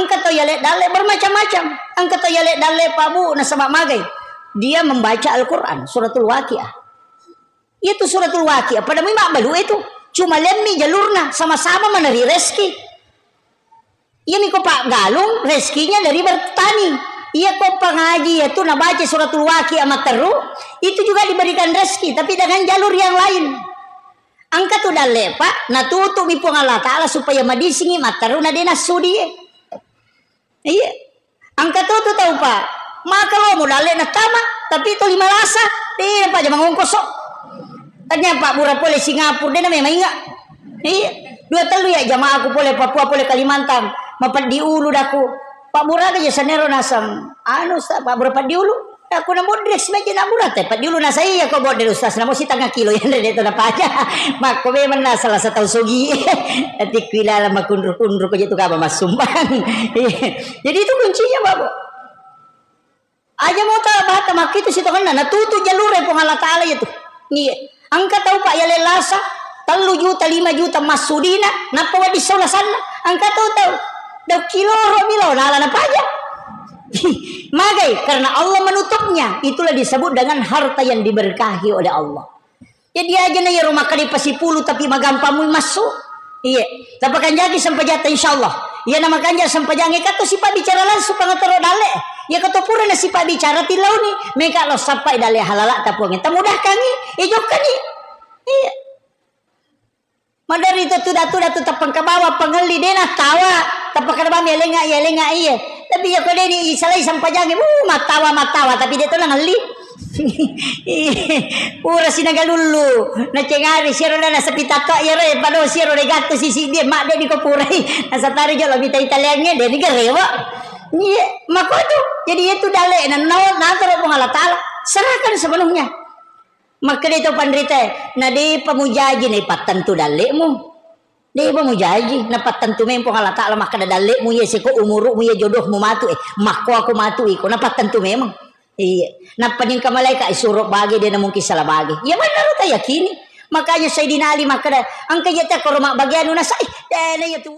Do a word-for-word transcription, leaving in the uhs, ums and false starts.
Engka tau yale dalle bermacam-macam. Engka tau yale dalle, Pak Bu, nasaba magai. Dia membaca Al-Quran, suratul Waqiah. Itu suratul Waqiah. Pada mui mabbalu itu. Cuma lemmi jalurna, sama-sama meneri rezeki. Iya miko Pak Galung, rezekinya dari bertani. Iya ko pengaji itu nabaca suratul Waqiah matteru, itu juga diberikan rezeki, tapi dengan jalur yang lain. Engka tu dalle, Pak, natutu'mi Puang Allah Ta'ala supaya madisingi matteru na de nassudi. Iya. Engka to tu tau, Pak. Maka lo mo dalle nattama, tapi to lima lasa, de na paja mangongkoso. Tanya Pak Bura pole Singapura, de na memang inga. Iya. Dua tellu ya jamaahku pole Papua, pole Kalimantan, mapeddi ulu daku. Pak Bura aja sanero nasang. Anu sa Pak Bura peddi ulu. Aku na modres meja na Bura te peddi ulu nasai ya ko bodre Ustaz, namo sitengah kilo ya de to na paja. Makko memang na salah satu sogi. Tapi kuilala makunru-kunru ko je tu kaba massumbang. Iya. Jadi itu kuncinya, Bapak. Aja mo ta bata makkitu sitongenna, natutu jalure Puang Allah Ta'ala itu. Iya. Engka tau, Pak, yale lasa, tellu juta, lima juta massudina, nappa wedding sau lasanna. Engka tau, tau, dau kiloro milo, nala napaja. Magai, karena Allah menutupnya. Itulah disebut dengan harta yang diberkahi oleh Allah. Jadi aja na iyaro makkeda pasipulu tapi magampang mui massu. Iya. Tapakanjaki sempajatta insyaallah. Iya na makanja sempajangnge katto sipabbicara langsung pangatoro dalle. Iya katto pura na sipabbicara tillauni, meka lo sappai dalle halala tapuangnge. Tamudahkangi, iya jokkani. Iya. Maderi tu tuda-tuda tu tapengka bawa pengelli de na tawa. Tapakada bami elenga iya elenga iya. Tapi iya ko de ni isalai sempajangnge, uh, matawa matawa tapi de to na ngelli. Pura sinaga lullu, nacengari siaro na nasepi tatto iyaro e pado siaro de gatto sisi de mak de niko purai. Nasatari jolo mita italiangnge de ni garewa. Iya, makotu. Jadi itu dalle na na natoro Puang Allah Ta'ala. Serahkan sepenuhnya. Makkeda to panrita, na de pamujaji na ipattentu dallemu. De'pa mujaji, napattentu memang Puang Allah Ta'ala makkeda dalle'mu iya seko umuru'mu iya jodohmu matu e, makko ako matu iko, napattentu memang. Iya. Nappa ningka malaika suro bage de na mungkin salah bage. Iya benar ta yakini. Makanya Sayyidina Ali makkeda, engka iya te koro mabbageanu nasai. De na iya tu.